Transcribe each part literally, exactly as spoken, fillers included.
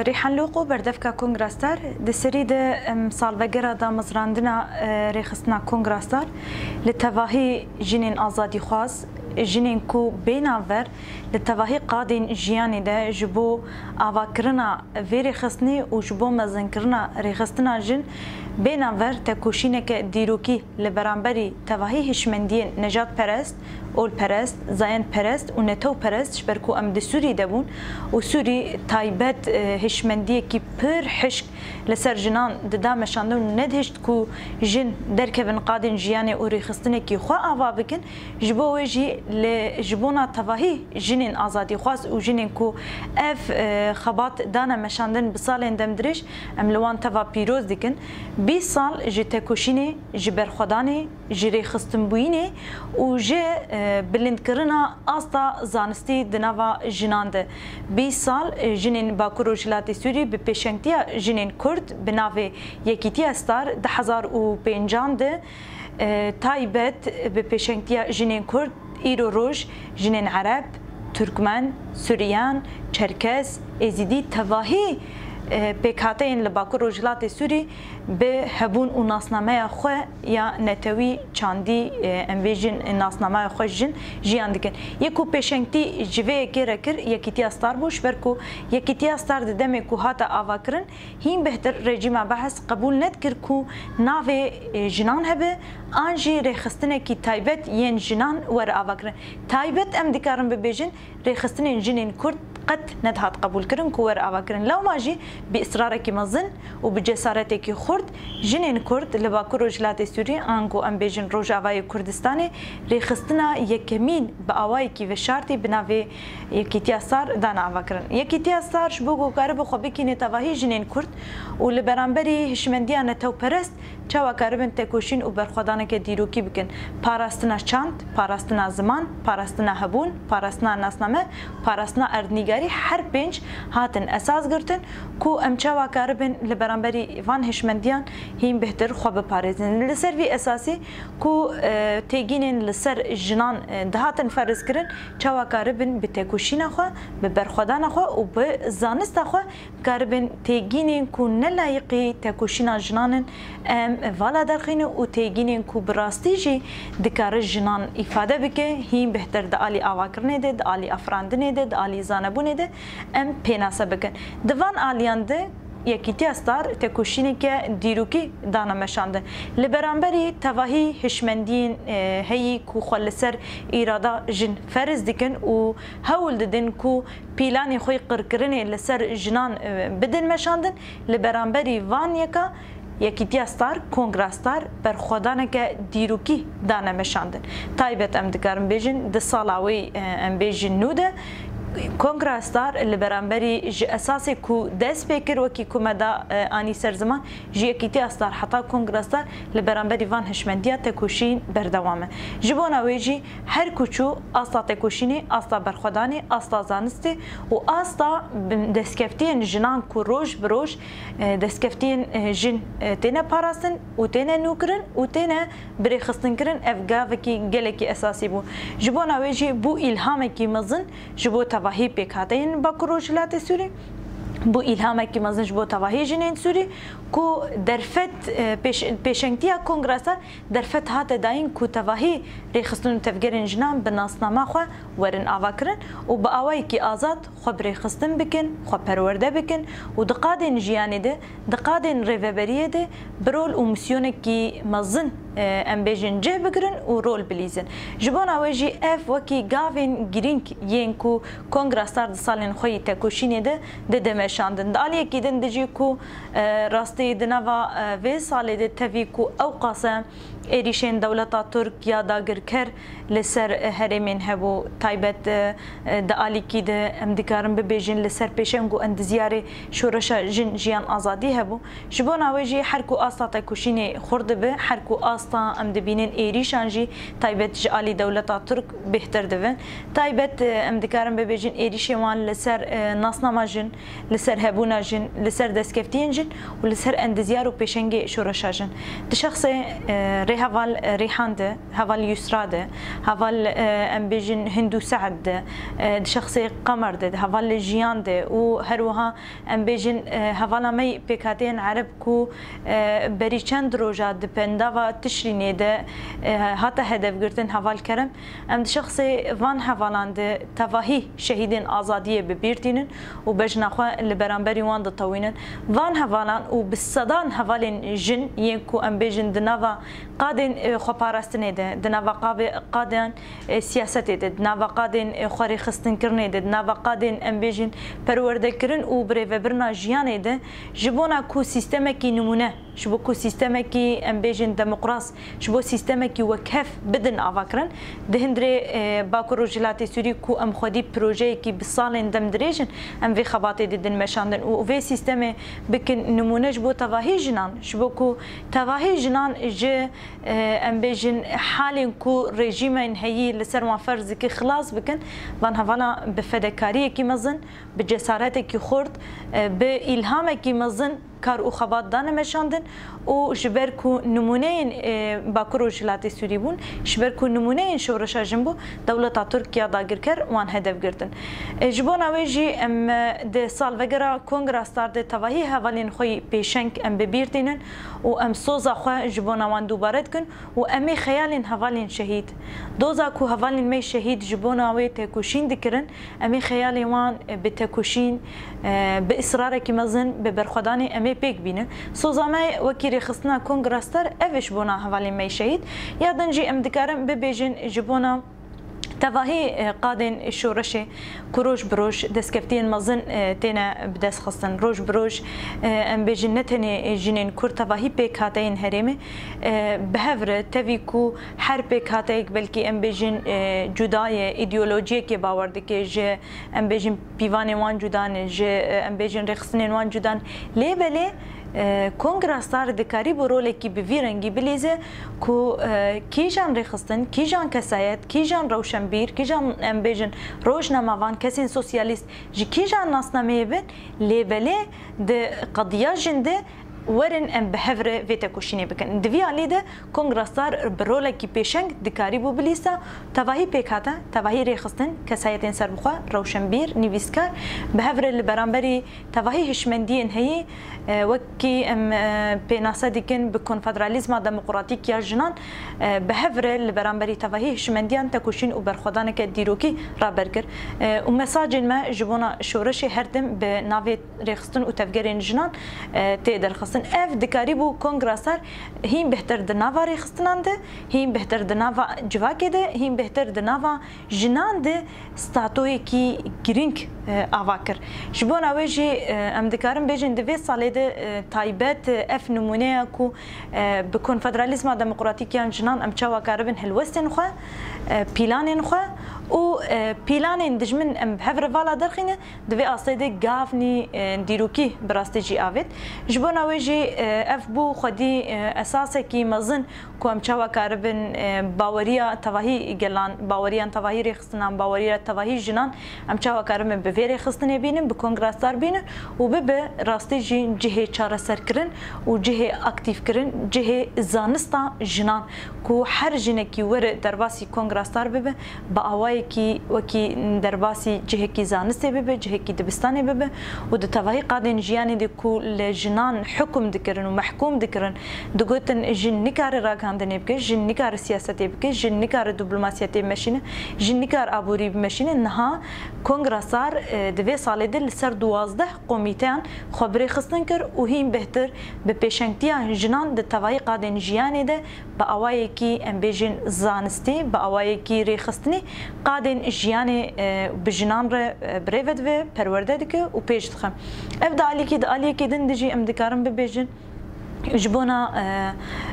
Rîhan Loko, berdevka Kongra Star. Di serî de em salvegera damezrandina, e, rêxistina Kongra Star li tevahî jinên azadîxwaz, jinên ku bênaver li tevahî qadên jiyanê de ji bo avakirina vê rêxistinê û ji bo mezinkirina rêxistina jin bênaver tekoşîneke dîrokî li beramberî tevahî hişmendiyên nejadperest, olperest, zayendperest û netewperest, ji ber ku em di Sûrî de bûn û Sûrî taybet, e, hişmendiyekî pir hişk li ser jinan dida meşandin û nedihişt ku jin derkevin qadên jiyanê û rêxistinekî xwe ava bikin. Ji bo wê jî li, ji bona tevahî jinên azadîxwaz û jinên ku ev, e, xebat dane meşandin bi salên demdirêj, em li wan teva pîroz dikin. Bîst sal ji tekoşînê, ji berxwedanê, ji rêxistinbûyînê û ji, e, bilindkirina asta zanistî di nava jinan de. Bîst sal, e, jinên Bakur Rojhilatê Sûrî bi pêşengtiya jinên Kurd bi navê Yekîtiya Star di hezar û pêncan de, e, taybet bi pêşengtiya jinên Kurd îro roj jinên Ereb, Turkmen, Suryan, Çerkes, Êzîdî tevahî, e, pêkhateyên li Bakur Rojhilatê Sûrî bi hebûn û nasnameya xwe ya netewî çandî, e, em bêjin nasnameya xwe jin jiyan dikin. Yê ku pêşengtî ji vê yekê re kir, Yekîtiya Star bû, ji ber ku Yekîtiya Star di demê ku hate avakirin, hîn bêhtir rejîma Behes qebûl nedikir ku navê, e, jinan hebe, an jî rêxistinekî taybet yên jinan were avakirin. Taybet em dikarin bibêjin, rêxistinên jinên Kurd qet nedihat qebûlkirin ku were avakirin. Lewma jî bi israrekî mezin û bi cesaretekî xurt jinên Kurd li Bakur Rojhilatê Sûrî, ango em bêjin Rojavayê Kurdistanê, rêxistina yekemîn bi awayekî veşartî bi navê Yekîtiya Star dane avakirin. Yekîtiya Star ji bo ku karibe xwe bikîne tevahî jinên Kurd û li beramberî hişmendiya netewperest, çawa karibin tekoşîn û berxwedaneke dîrokî bikin? Parastina çand, parastina ziman, parastina hebûn, parastina nasname, parastina erdnîgarî, her pênc hatin esas girtin ku em çawa karibin li beramberî van hişmendiyan hîn bêhtir xwe biparêzin. Li ser vî esasî ku, e, têgînên li ser jinan, e, dihatin ferz kirin, çawa karibin bi tekoşîna xwe, bi berxwedana xwe û bi zanista xwe karibin têgînên ku ne layiqî tekoşîna jinan in, em vala derxînin û têgînên ku bi rastî jî dikare jinan îfade bike, hîn bêhtir di alî avakirinê de, di alî afirandinê de, di alî zanebûnê de em pênase bikin. Di van aliyan de Yekîtiya Star tekoşîneke dîrokî dane meşandin. Li beramberî tevahî hişmendiyên, e, heyî ku xwe li ser îrada jin ferz dikin û hewl didin ku pîlanê xwe yê qirkirinê li ser jinan, e, bidin meşandin, li beramberî van yeka Yekîtiya Star, Kongra Star berxwedaneke dîrokî dane meşandin. Taybet em dikarin bêjin, di sala wê, e, em bêjin nû de, Kongra Star li beramberî ji esasê ku dest pê kir, wekî ku me da, e, anî ser ziman, ji Yekîtiya Star heta Kongra Star li beramberî van hişmendiya tekoşîn berdewam e. Ji bona wê jî her ku çû asta tekoşînê, asta berxwedanê, asta zanistê û asta bi-, destkeftiyên jinan ku roj bi roj, e, destkeftiyên, e, jin, e, têne parastin û têne nûkirin û têne birêxistinkirin, ev gavekî gelekî esasî bû. Ji bona wê jî bû îlhamekî mezin ji bo tevahî pêkhateyên Bakur Rojhilatê Sûrî, bû îlhamekî mezin ji bo tevahî jinên Sûrî ku derfet, e, pêş-, pêşengtiya Kongra Star derfet hate dayîn ku tevahî rêxistin û tevgerên jinan bi nasnama xwe werin avakirin û bi awayekî azad xwe birêxistin bikin, xwe perwerde bikin û di qadên jiyanê de, di qadên rêveberiyê de bi rol û misyonekî mezin, e, em bêjin cih bigirin û rol bilîzin. Ji bona wê jî ev wekî gavên girîng yên ku Kongra Star di salên xwe yî tekoşînê de dide meşandin. Di aliyekî din dijî ku, e, rastî di nava, e, vê salê de tevî ku ewqas e êrîşên dewleta Tirk ya dagirker li ser, e, herêmên hebû, taybet, e, e, di alîkî de em dikarin bibêjin li ser pêşeng û endizyarê şoreşa jin, jiyan, azadî hebû. Ji bona wê jî her ku asta tekoşînê xurt dibe, her ku asta em dibînin êrîşan jî taybet ji alî dewleta Tirk bêhtir dibin. Taybet, e, em dikarin bibêjin êrîşên wan li ser, e, nasnama jin, li ser hebûna jin, li ser destkeftiyên jin û li ser endizyar û pêşengê şoreşa jin. Di şexsê, e, Rê heval, e, Rîhan de, heval Yusra de, heval, e, em bêjin Hindu Se'd de, e, di şexsê Qemer de, heval Jiyan de û her wiha em bêjin, e, hevala me yê pêkhateyên Ereb ku, e, berî çend roja di pendava Tişrînê de, e, hate hedefgirtin heval Kerem. Em di şexsê van hevalan de tevahî şehîdên azadiyê bi bîr tînin û bejna xwe li beramberî wan ditewînin. Van hevalan û bi sedan hevalên jin yên ku em bêjin di nava qadên, e, xweparastinê de, di nava qabê-, qadên, e, siyasetê de, di nava qadên, e, xwerêxistinkirinê de, di nava qadên em bêjin perwerdekirin û birêvebirina jiyanê de ji bona ku sîstemekî nimûne, ji bo ku sîstemekî em bêjin demokras, ji bo sîstemekî wekhev bidin avakirin. Di hundirê, e, Bakur Rojhilatê Sûrî ku em xwedî projeyekî bi salên dem dirêj in, em vê xebatê didin meşandin û vê sîstemê bikin nimûne ji bo tevahî jinan, ji bo ku tevahî jinan ji, e, em bêjin halên ku rejîmên heyî li ser wan ferz dike xilas bikin, van hevala bi fedekariyekî mezin, bi cesaretekî xurt, e, bi îlhamekî mezin kar û xebat dane meşandin û ji ber ku nimûneyên, e, Bakur Rojhilatê Sûrî bûn, ji ber ku nimûneyên şoreşa jin bû, dewleta Tirk ya dagirker wan hedef girtin. E, ji bona wê jî em, e, di salvegera Kongra Star de tevahî hevalên xwe yî pêşeng em bi bîr tînin û em soza xwe ji bona wan dubare dikin û em ê xeyalên hevalên şehîd, doza ku hevalên me şehîd ji bona wê tekoşîn dikirin, em ê xeyalên wan, e, bi tekoşîn, e, bi israrekî mezin, bi berxwedanê em ê pêk bînin. Soza me wekî rêxistina Kongra Star ev e ji bona hevalên me şehîd. Ya din jî em dikarin bibêjin ji bona tevahî, e, qadên şoreşê ku roj bi roj destkeftiyên mezin, e, têne bi dest xistin. Roj bi roj, e, em bêjin ne tenê jinên Kurd tevahî pêkhateyên herêmê, e, bi hev re tevî ku her pêkhateyek belkî em bêjin, e, cuda ye, îdeolojiyekê bawer dike, ji em bêjin pîvanên wan cuda ne, ji, e, em bêjin rêxistinên wan cuda ne. Lê belê, e, Kongra Star dikarî bo rolekî bi vî rengî bilîze ku, e, kîjan rêxistin, kîjan kesayet, kîjan rewşenbîr, kîjan em bêjin rojnamevan, kesên sosyalîst ji kîjan nasnameyê bin, lê belê di qediya jin de werin em bi hev re vê tekoşînê bikin. Di vî alî de Kongra Star bi rolekî pêşeng dikarîbû bilîsa, tevahî pêkhate, tevahî rêxistin, kesayetên serbixwe, rewşenbîr, nivîskar, bi hev re li beramberî tevahî hişmendiyên heyî, e, wekî em, e, pênase dikin bi konfederalîzma demokratîk ya jinan, e, bi hev re li beramberî tevahî hişmendiyan tekoşîn û berxwedaneke dîrokî raber kir. E, û mesajên me ji bona şoreşê her tim bi navê rêxistin û tevgerên jinan, e, tê derxistin. Ev dikarîbû Kongra Star hîn bêhtir di nava rêxistinan de, hîn bêhtir di nava civakê de, hîn bêhtir di nava jinan de statoyekî girîng, e, ava kir. Ji bona wê jî, e, em dikarin bêjin di vê salê de, e, taybet, e, ev nimûneya ku, e, bi konfederalîzma demokratîk yan jinan em çawa karibin helwestên xwe, e, pîlanên xwe û, e, pîlanên dijmin em bi hev re vala derxîne, di vê astê de gavnî, e, dîrokî bi rastî jî avêt. Ji bona wê jî, e, ev bû xwedî, e, esasekî mezin ku em çawa karibin, e, baweriya tevahî gelan, baweriyan tevahî rêxistinan, baweriya tevahî jinan, em çawa karibin bi vê rêxistinê bînin, bi Kongra Star bînin û bibe rastî jî cihê çareserkirin û cihê aktîfkirin, cihê zanista jinan, ku her jinekî were derbasî Kongra Star bibe, bi awayekî wekî derbasî cihekî zanistê bibe, cihekî dibistanê bibe û di tevahî qadên jiyanê de ku li jinan hukm dikirin û mehkûm dikirin, digotin jin nikare ragihandinê bike, jin nikare siyasetê bike, jin nikare diplomasiyetê meşîne, jin nikare aborî bimeşîne. Niha Kongra Star, e, di vê salê de li ser duwazdeh komîteyan xwe birêxistin kir û hîn bêhtir bi pêşengtiya jinan di tevahî qadên jiyanê de bi awayekî, em bêjin, zanistî, bi awayekî rêxistinî qadên jiyanê, e, bi jinan re, e, bi rê ve dibe, perwerde dike û pêş dixe. Ev di alîkî, di aliyekî din de jî em dikarin bibêjin, ji bona,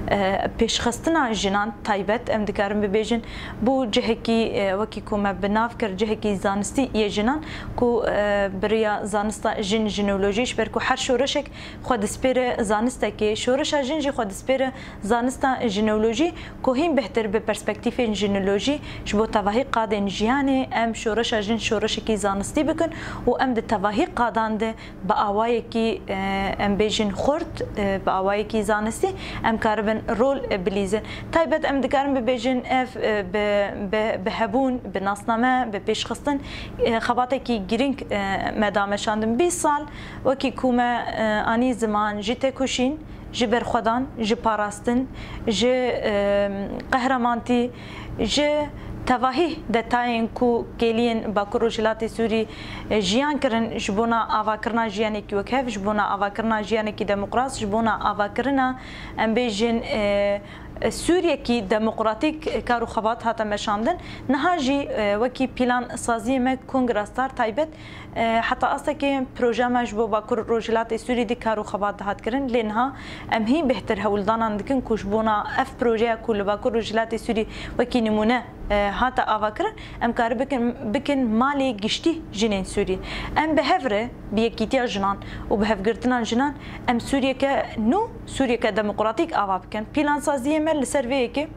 e, e, pêşxistina jinan taybet, em dikarin bibêjin, bû cihekî, e, wekî ku me bi nav kir, cihekî zanistî yê jinan, ku, e, bi riya zanista jin, jinolojî, ji ber ku her şoreşek xwe dispêre zanistekê, şoreşa jin jî xwe dispêre zanista jinolojî, ku hîn bêhtir bi perspektîfên jinolojî ji bo tevahî qadên jiyanê em şoreşa jin şoreşekî zanistî bikin û em di tevahî qadan de bi awayekî, e, em bêjin xurt, e, bi awayekî Yekî zanistî em karibin rol bilîzin. Taybet em dikarin bibêjin ev, e, bi, bi, bi hebûn, bi nasname, bi pêşxistin, e, xebatekî girîng, e, me da meşandin. Bîst sal wekî ku me, e, anî ziman, ji tekoşîn, ji berxwedan, ji parastin, ji, e, qehremanî, ji tevahî detayên ku kêliyên Bakur Rojhilatê Sûrî, e, jiyan kirin ji bona avakirina jiyanekî wekhev, ji bona avakirina jiyanekî demokrat, ji bona avakirina, em bêjin, e, e, Sûriyekî demokratîk, e, kar û xebat hate meşandin. Niha jî, e, wekî plan saziyê me Kongra Star taybet, e, heta astekê projeya me ji bo Bakur Rojhilatê Sûrî de kar û xebat dihat kirin. Lê niha em hîn bêhtir hewldanan dikin ku ji bona ev projeya ku li Bakur Rojhilatê Sûrî wekî nimûne, e, hate avakirin, em kare bikin, bikin malê giştî jinên Sûrî. Em bi hev re, bi yekîtiya jinan û bi hevgirtina jinan, em Sûriyeke nû, Sûriyeke demokratîk ava bikin. Plansaziyê me li ser vê yekê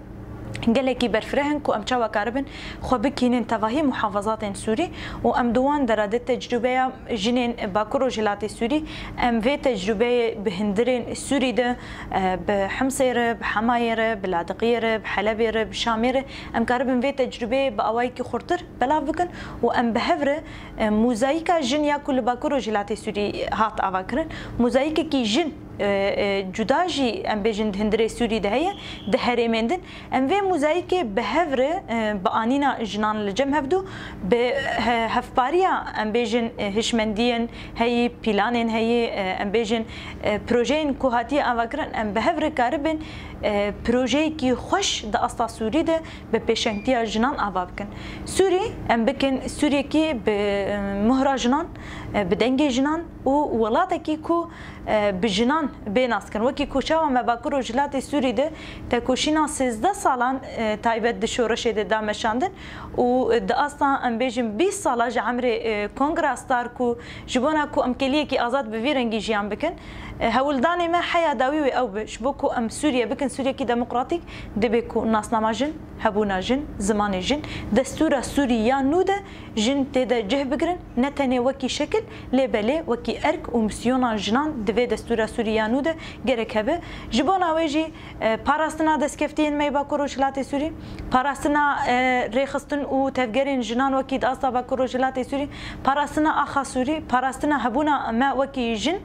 gelekî berfireh in ku em çawa karibin xwe bikînin tevahî muhafazatên Sûrî û em di wan dera de tecrûbeya jinên Bakur Rojhilatê Sûrî, em vê tecrûbeyê bi hundirên Sûrî de, e, bi Himsê re, bi Hemayê re, bi Ladiqiyê re, bi Helebê re, bi Şamê re, em karibin vê tecrûbeyê bi awayekî xurtir belav bikin û em bi hev re, e, mozayîka jin ya ku li Bakur Rojhilatê Sûrî hat avakirin, mozayîkekî jin, e, e, cuda jî, em bêjin, di hundirê Sûrî de heye, di herêmên din. Em vê mozayîkê bi hev re, e, bi anîna jinan li cem hevdû, bi he-, hevpariya, em bêjin, e, hişmendiyên heyî, planên heyî, e, em bêjin, e, projeyên ku hatiye avakirin, em bi hev re karibin, e, projeyekî xweş di asta Sûrî de bi pêşengtiya jinan ava bikin. Sûrî, em bikin Sûriyekî bi, e, muhra jinan, e, bi dengê jinan û welatekî ku, e, bi jinan bê nas kirin. Wekî ku çawa me Bakur Rojhilatê Sûrî de tekoşîna sêzdeh salan, e, taybet di şoreşê de da meşandin û di asta, em bêjin, bîst sala ji emrê, e, Kongra Star ku ji bona ku em kêliyekî azad bi vî rengî jiyan bikin, e, hewldanê me heya dawî wê ew be, ji bo ku em Sûriye bikin Sûriyekî demokratîk, divê ku nasnama jin, hebûna jin, zimanê jin, destûra Sûrî ya nû de jin tê de cih bigirin, ne tenê wekî şekil, lê belê wekî erk û misyona jinan di vê destûra Sûrî ya nû de gerek hebe. Ji bona wê jî, e, parastina destkeftiyên me yê Bakur Rojhilatê Sûrî, parastina, e, rêxistin û tevgerên jinan wekî di asta Bakur Rojhilatê Sûrî, parastina axa Sûrî, parastina hebûna me wekî jin,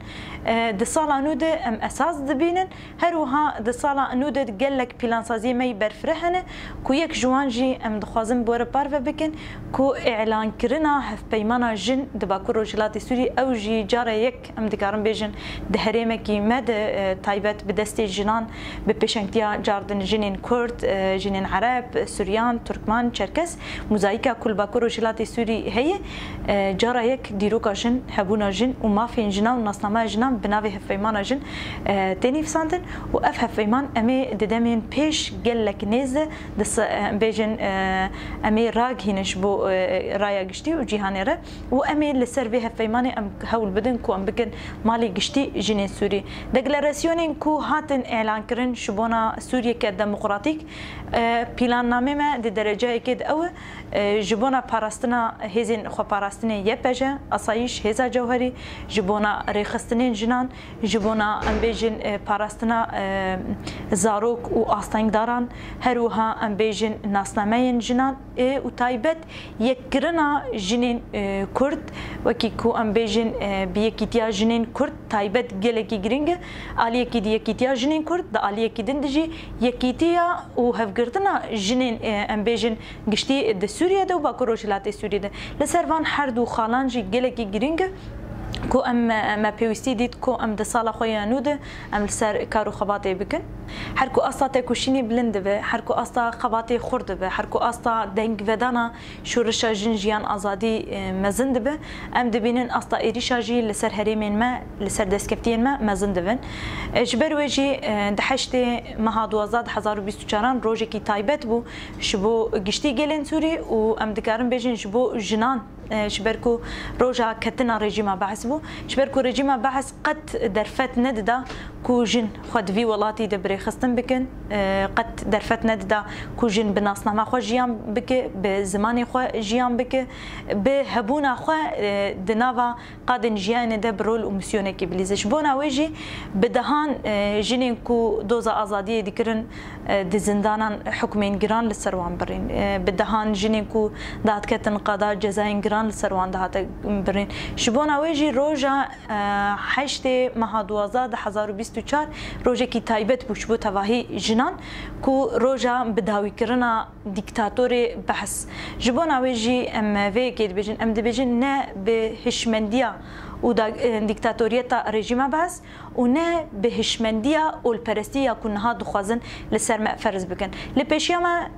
e, di sala nû de em esas dibînin. Her wiha di sala nû de gelek plansaziyê me yî berfireh hene ku yek ji wan jî em dixwazin bi we re parve bikin ku îlankirina hevpeymana jin di Bakur Rojhilatê Sûrî, ew jî cara yek em dikarin bêjin di herêmekî me de, e, taybet bi destê jinan, bi pêşengtiya cardin jinên Kurd, e, jinên Ereb, Suryan, Turkman, Çerkes, mozayîka ku li Bakur Rojhilatê Sûrî heye, e, cara yek dîroka jin, hebûna jin û mafên jinan û nasnameya jinan bi navê hevpeymana jin, e, tê nivîsandin û ev hevpeyman em ê di demên pêş gelek nêz de, di se-, em bêjin, e, em ê ragihînin ji bo, e, raya giştî û cîhanê re û em ê li ser vê hevpeymanê em hewl bidin ku em bikin malê giştî jinên Sûrî. Deklarasyonên ku hatin îlankirin ji bona Sûriyeke demokratîk, e, plannamê me di dereceyekê de ew e, e, ji bona parastina hêzên xweparastinê Y P J, asayîş, hêza cewherî, ji bona rêxistinên jinan, ji bona, em bêjin, e, parastina, e, zarok û astengdaran, her wiha, em bêjin, nasnameyên jinan, e, û taybet yekkirina jinên, e, Kurd, wekî ku em bêjin, e, bi yekîtiya jinên Kurd taybet gelekî girîng e, aliyekî di yekîtiya jinên Kurd, di aliyekî din de jî yekîtiya û hevgirtina jinên, e, em bêjin, giştî di Sûriye de û Bakur Rojhilatê Sûrî de. Li ser van her du xalan jî gelekî girîng e ku em, me pêwîstî dît ku em di sala xwe ya nû de em li ser kar û xebatê bikin. Her ku asta tekoşînê bilind dibe, her ku asta xebatê xurt dibe, her ku asta dengvedana şoreşa jin, jiyan, azadî, e, mezin dibe, em dibînin asta êrîşa jî li ser herêmên me, li ser destkeftiyên me mezin dibin. E, ji ber wê jî, e, di heştê meha duwazdeh du hezar û bîst û çaran rojekî taybet bû ji bo giştî gelên Sûrî û em dikarin bêjin ji bo jinan, e, ji ber ku roja ketina rejîma Beis bû, ji ber ku rejîma Beis qet derfet nedida Ku jin xwe di vî welatî de birêxistin bikin, e, qet derfet nedida ku jin bi nasnama xwe jiyan bike, bi zimanê xwe jiyan bike, bi hebûna xwe, e, di nava qadên jiyanê de bi rol û misyonekî bilîze. Ji bona wê jî bi dehan, e, jinên ku doza azadiyê dikirin, e, di zindanan hukmên giran li ser wan birîn. E, bi dehan jinên ku dihate ketin qada cezayên giran li ser wan dihate birîn. Ji bona wê jî roja, e, heştê meha duwazdeh du hezar û bîst û çar rojekî taybet bû ji bo tevahî jinan ku roja bidawîkirina dîktatorê behs. Ji bona wê jî em vê yekê dibêjin, em dibêjin ne bi hişmendiya û da, e, dîktatoriyeta rejîma behs û ne bi hişmendiya olperestî ya ku niha dixwazin li ser me ferz bikin. Li pêşiya me,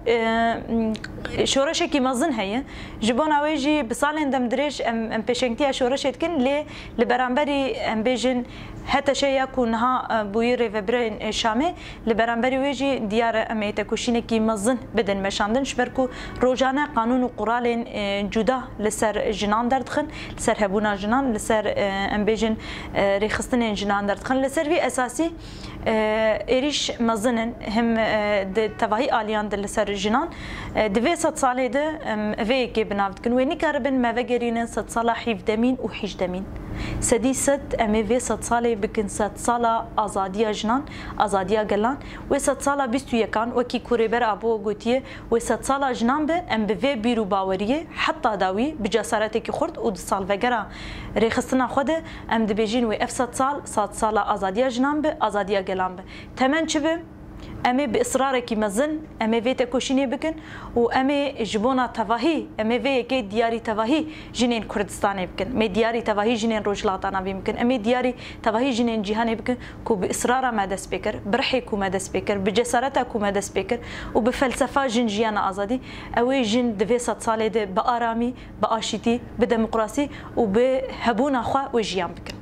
e, şoreşekî mezin heye. Ji bona wê jî bi salên demdirêj em, em pêşengtiya şoreşê dikin, lê li beramberî em bêjin HTŞ ya ku niha, e, bûyî rêvebirên, e, Şamê, li beramberî wê jî diyar e em ê tekoşînekî mezin bidin meşandin, ji ber ku rojane qanûn û quralên, e, cuda li ser jinan derdixin, li ser hebûna jinan, li ser, e, em bêjin, e, rêxistinên jinan derdixin. Li ser vî esasî, e, êrîş mezin in, him, e, di tevahî aliyan de li ser jinan. E, di vê sed salê de em vê yekê bi nav dikin. Wê nikaribin me vegerînin sed sala hîvdemîn û hîjdemîn. Sedî sed em ê vê sed salê bikin sed sala azadiya jinan, azadiya gelan. Wê sed sala bîst û yekan, wekî ku Rêber Apo gotiye, wê sed sala jinan be, em bi vê bîr û baweriyê heta dawî bi cesaretekî xurt û di salvegera rêxistina xwe de em dibêjin wê ev sed sal, sed sala azadiya jinan be, azadiya gelan be. Temen çi be? Em ê bi israrekî mezin, em ê vê tekoşînê bikin û em ê ji bona tevahî, em ê vê yekê diyarî tevahî jinên Kurdistanê bikin. Em ê diyarî tevahî jinên Rojhilata Navîn bikin. Em ê diyarî tevahî jinên cîhanê bikin ku bi israra me dest pê kir, bi rihê ku me dest pê kir, bi cesareta ku me dest pê kir û bi felsefa jin jiyana azadî, ew ê jin di vê sed salê de bi aramî, bi aşîtî, bi demokrasî û bi hebûna xwe wê jiyan bikin.